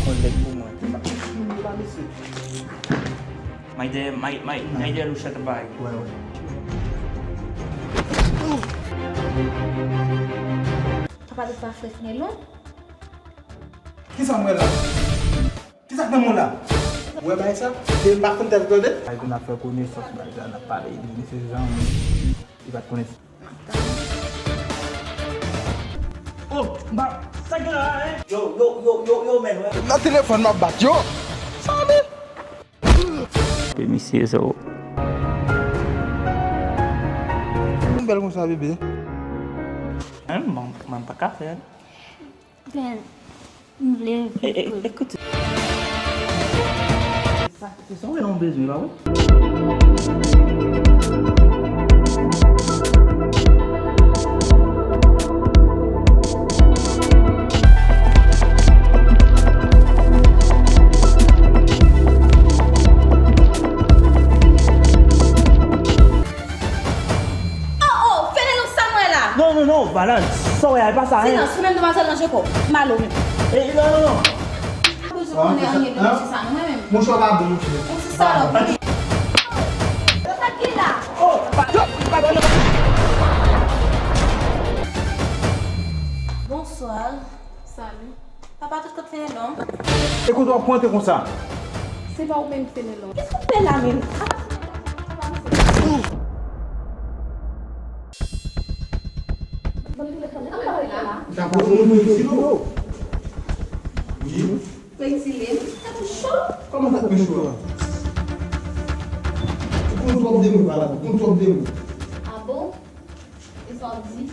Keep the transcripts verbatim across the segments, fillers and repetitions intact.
Yon lèt pou mwen. May dèyè, may, may, may dèyè Louchèt bay. Wè, wè. Papa, tout pa frè Fenelon. Kisa m wè la? Kisa k nan men w la? Ou wè bagay sa? Se m pa konn tèt tande? Ay, konn ap fè konesans, bagay sa, n ap pale, li di se zanmi. Li pa t konnen. Oh, m pa, sa gen la, hein? Yo, yo, yo, yo, yo, men, wè. Nan telefòn m ap bat, yo. Sa men. Pe misye sa. Ou bèl konsa, bebe. Hein, mwen, mwen pa ka fè. Ben, m vle viv pou li. Ekoute. Sa, se sa w bezwen, pa vre? Oh, oh, Fenelon, sa m wè la? Non, non, non, Valan, sa w wè a, e pa sa, hein? Silans, ou menm demwazèl ranje kò w. M ale, ou menm. Eh, non, non, non. Pa bezwen konnen anyen de mesye sa, non, mwen menm. Mouchwa pa bon, mouchwa. Ou ti salòp, wi. Sa ki la? Oh, pa, yo, pa, pa, pa. Bonsoir. Salut. Papa tout kot Fenelon? E kote w ap pwente konsa? Se pa ou menm ki Fenelon. Kisa w fè la menm? Sa pou moun mwen ekzile w. Wi. Pou ekzile m? Sa pou cho. Kòman sa pou cho a? Ou konn twòp de mo, Valan, ou konn twòp de mo. Ah bon? E sa w di?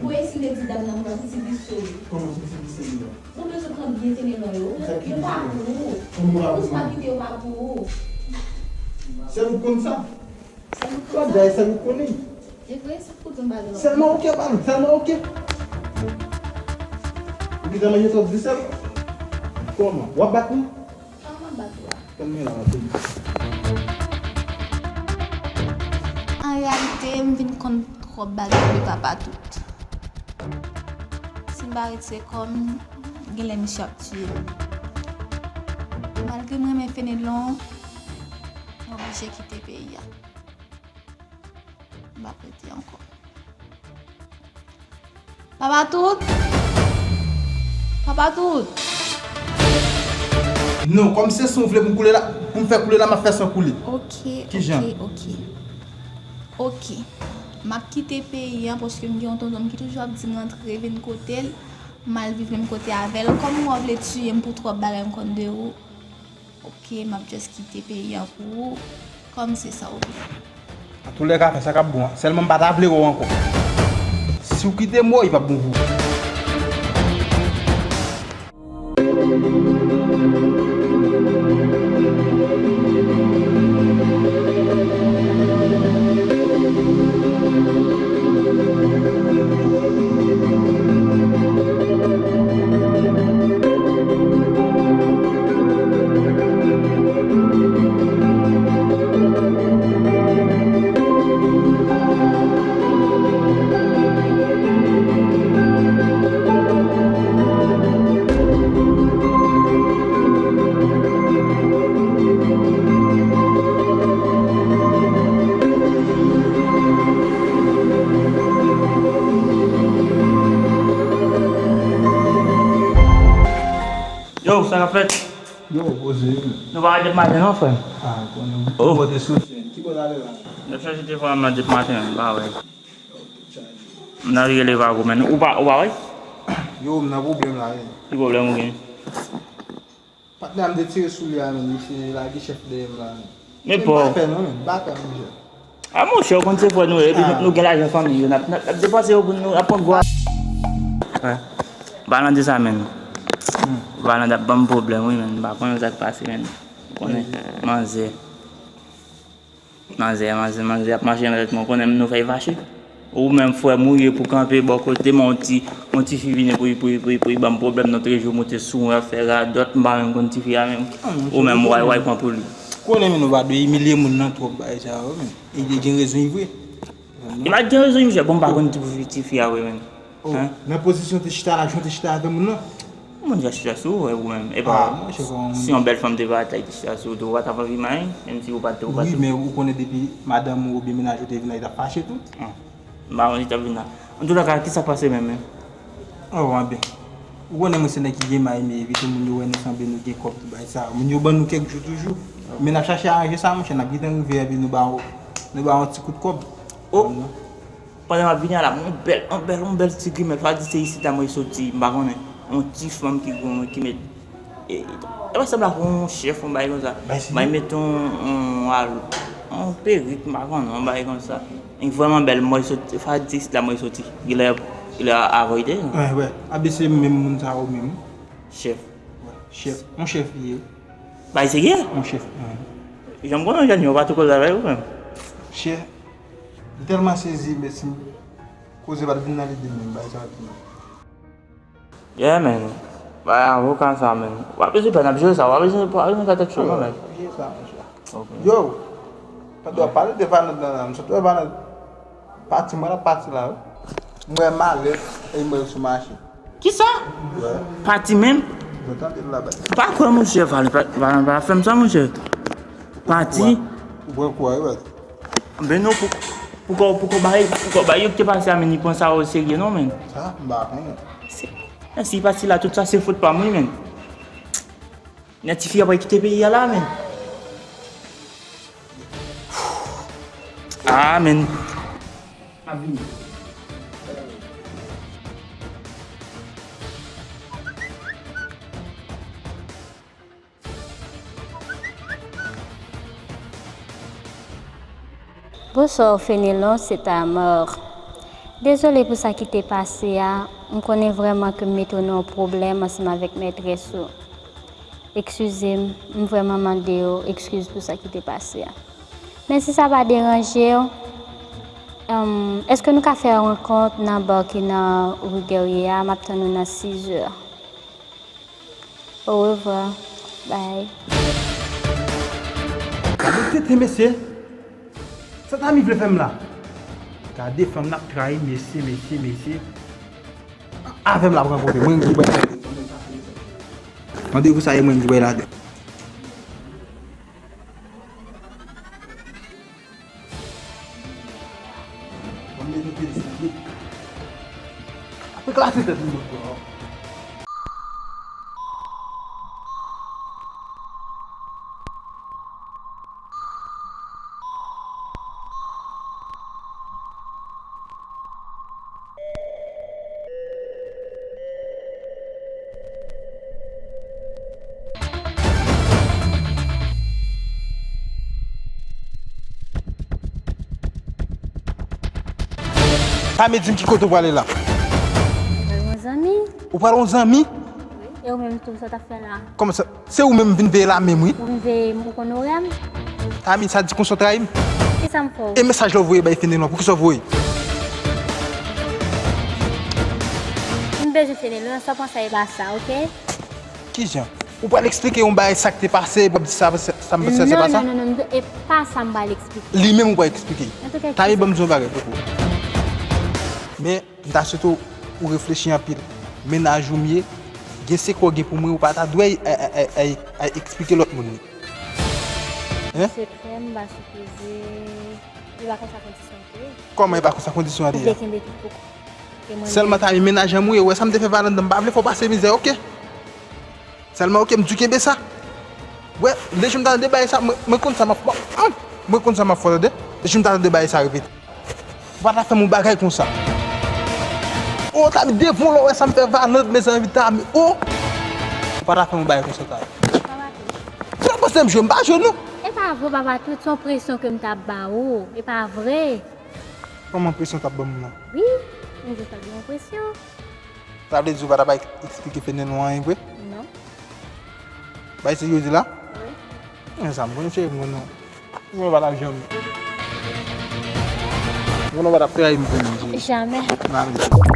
Pou eseye di dam nan pou ti visye li. Kòman se ti visye li la? Ou bezwen pran byen Fenelon yo. Yo pa pou ou. Ou pa kite yo pa pou ou. Sèl ou konn sa. Sèl ou konn sa. Sèl ou konnen. E vre, sa koute m bagay la. Sèlman oke, pa sèlman oke. Ou gentan manje twòp disèl? Kòman? W ap bat mwen? Kòman bat ou a? Tann mwen la, m ap vini. An reyalite, m vin konn twòp bagay de papa tout. Si m pa retire kò m, genlè misye ap tiye m. Malgre m renmen Fenelon, m oblije kite peyi a. M p ap rete ankò. Papa tout! Papa tout! Non, kòm se san w vle pou m koule la, pou m fè koule la, m ap fè san koule. Ok, ok, ok. Ok. M ap kite peyi an paske m gen yon tonton m ki toujou ap di m rantre vin kote l, m al viv menm kote avè l. Kòm ou wè w vle tiye m pou twòp bagay m konn de ou, Ok, m ap just kite peyi an pou ou, kòm se sa w vle. Antoulèka, fè sa k ap bon an. Sèlman m pa ta vle wè w ankò. Si w kite m wè w, li p ap bon pou ou. Yo, sa k ap fèt? Yo, poze wi. Nou pa wè depi maten non, frè m. Ah, konnen. Oh. Pote soutyen. Ki bò w t ale la? M t ap chache telefòn nan depi maten, m pa wè. M nan rele Vago, men ou pa, ou pa wè? Yo, m nan pwoblèm la, wi. Ki pwoblèm ou gen? Patnè a m te tire sou li a, men misye lage chèf dèyè m la, men. Men pa fè non, men. M pa fè, monchè. A monchè, ou konn se frè nou ye, epi nou, nou gen lajan fanmi yo, n ap, n ap, n ap depanse yo pou nou, n ap pran gwo. Wè. Valan di sa, men. Hmm. Valan ap ban m pwoblèm, wi, men. M pa konnen sa k pase, men. Ou konnen, manzè. Manzè, manzè, manzè ap mache nan tèt mwen, ou konnen nou fè l fache. Ou menm frè m ou ye pou kanpe bò kote m, yon ti, yon tifi vini pou, pou, pou, pou ban m pwoblèm nan trejou, moute sou mwen, fè radòt, m pa menm konn tifi a menm. Ou menm, w ay, w ay pran pou li. Konnen men nou pa dwe imilye moun nan twòp bagay sa yo, men. E li gen rezon li vre. Li pa t gen rezon li vre, bon, m pa konn tifi, tifi a vre, men. Oh, nan pozisyon te chita la, jan te chita avè moun nan. Moun ka chita sou ou, ou menm. E pa, ah, mwen, se pa yon si yon bèl fanm te pa t la, te chita sou ou, ou pa t ap anvi mayi, menm si ou pa t, ou pa t. Wi, men ou konnen depi madanm ou oubyen mennaj ou te vin la, li t ap fache tou. Ah. M pa konn li t ap vin la. Antoulaka, kisa k pase menm, menm? Oh, anben. Ou konnen mwen se nèg ki gen may, men evite moun yo wè nou sanble nou gen kòb, tout bagay sa. Moun yo ban nou kèk jou toujou. Men n ap chache aranje sa, monchè, n ap gentan rive, epi nou ba w, nou ba w yon ti kout kòb. Oh! Pandan m ap vini a la, yon bèl, yon bèl, yon bèl ti grimèl. Sa di se isit la mwen soti, m pa konnen. Yon ti fanm ki gen, ki met, e, e pa sanble ak yon chèf, yon bagay konsa. Bay si. Bay met yon, yon, al-, yon perik, m pa konnen, yon bagay konsa. Li vrèman bèl, mwen soti, sa di isit la mwen soti. Gilè, gilè avoyde. Wè, wè. A B C menm moun sa yo menm. Chèf. Wè, chèf. Yon chèf li ye. Bay serye? Yon chèf. Jan m konnen jèn yo pa tou koze avè yo menm. Chèf. M tèlman sezi, mèsi. Koze pa t vin nan lide m menm, bay sa vin. Yeah, man. Bay avoka sa, man. W ap bezwen pè n ap jere sa, w ap bezwen, w ap bezwen fè tèt cho, non, man. Wi, w ap jere sa, monchè. Ok. Yo, pandan w ap pale de Valent nan, m sot wè Valent pati, mwen l ap pati la, wi. M wè malèt, e m wè l sou mache. Kisa? Wè. Pati menm? Mwen tande l la, bay. Pa kwè, monchè, Valent, pa, Valent pa fè m sa, monchè. Pati. Ou pran kwa, ou pran kwa, wi, wè. Ben non, pou, pou kò, pou kò bay, pou kò bay yo ki te pase a, men li pran sa o serye non, men. Sa, m pa konnen. Se, si li pati la, tout sa se fot pa m, wi, men. Nèg ti fi ap kite peyi a la, men. Ah, men. M ap vini. Bonswa, Fenelon, se Tamar. Dezole pou sa ki te pase a. M konnen vrèman ke m mete w nan yon pwoblèm ansanm avèk mètrès ou. Eskize m, m vrèman mande w eskiz pou sa ki te pase a. Men si sa pa deranje w, em, èske nou ka fè rankont nan ba ki nan Rue Guerrier a? M ap tann ou nan sizè. Orevwa. Bye. Gade tenten, mesye. Sa Tami vle fè m la? Gade fanm nan ap trayi m, mesye, mesye, mesye. Avè m l ap rankontre. Mwen ki bay. Randevou sa e mwen ki bay ladan. Ban m mete plis nan bit. Ap eklate tèt moun ankò. Tami, di m ki kote w prale la? Mwen pral wè yon zanmi. Ou pral wè yon zanmi? Wi. E ou menm tou, sa w t ap fè la? Kòman sa? Se ou menm vin veye la menm, wi. Ou vin veye m, ou konn orè m? Tami, sa di konsa w trayi m? Kisa m fè w? E mesaj la w voye bay Fenelon, poukisa w voye? M bezwen Fenelon, sa w panse e pa sa, oke? Kijan? Ou pral eksplike yon bagay sa k te pase, epi w ap di sa, sa, sa m panse se pa sa? Non, non, non, non, e pa sa m pral eksplike. Li menm ou pral eksplike. Tami, ban m di yon bagay, poko. Men, m ta swete w, ou reflechi anpil. Mennaj ou m ye, gen sekrè w gen pou mwen, ou pa ta dwe ay, ay, ay, ay, ay eksplike lòt moun li. Hein? Sekrè m pa sipoze, e pa konsa kondisyon an te ye. Kòman e pa konsa kondisyon an te ye? Ou vle kenbe tout pou kò. Sèlman Tami, mennaj an m ou ye, ou wè sa m te fè Valentine, m pa vle fè w pase mizè, oke? Sèlman, oke, m di w kenbe sa. Wè, lejou m ta tande bagay sa, mwen, mwen konn sa m ap, mwen, mwen konn sa m ap fè w tande. Lejou m ta tande bagay sa repete. Ou pa ta fè m yon bagay konsa. O, Tami, devan w la, w wè sa m fè Valentine, mezanmi, Tami, o. Ou pa ta fè m yon bagay konsa, Tami. Papa Twitch. Sa w panse m jwe, m pa jwe, non. E pa vre, Papa Twitch, se yon presyon ke m t ap ba ou. E pa vre. Kòman presyon w t ap ban m nan? Wi, m jis t ap ba w presyon. Sa vle di ou pa t ap eksplike Fenelon anyen vre? Non. Bay serye w di la? Wi. Men sa, m konnen cheri m, konnen. M konnen w pa t ap janm. M konnen w pa t ap trayi m pou m di. Jamè. Nan, men.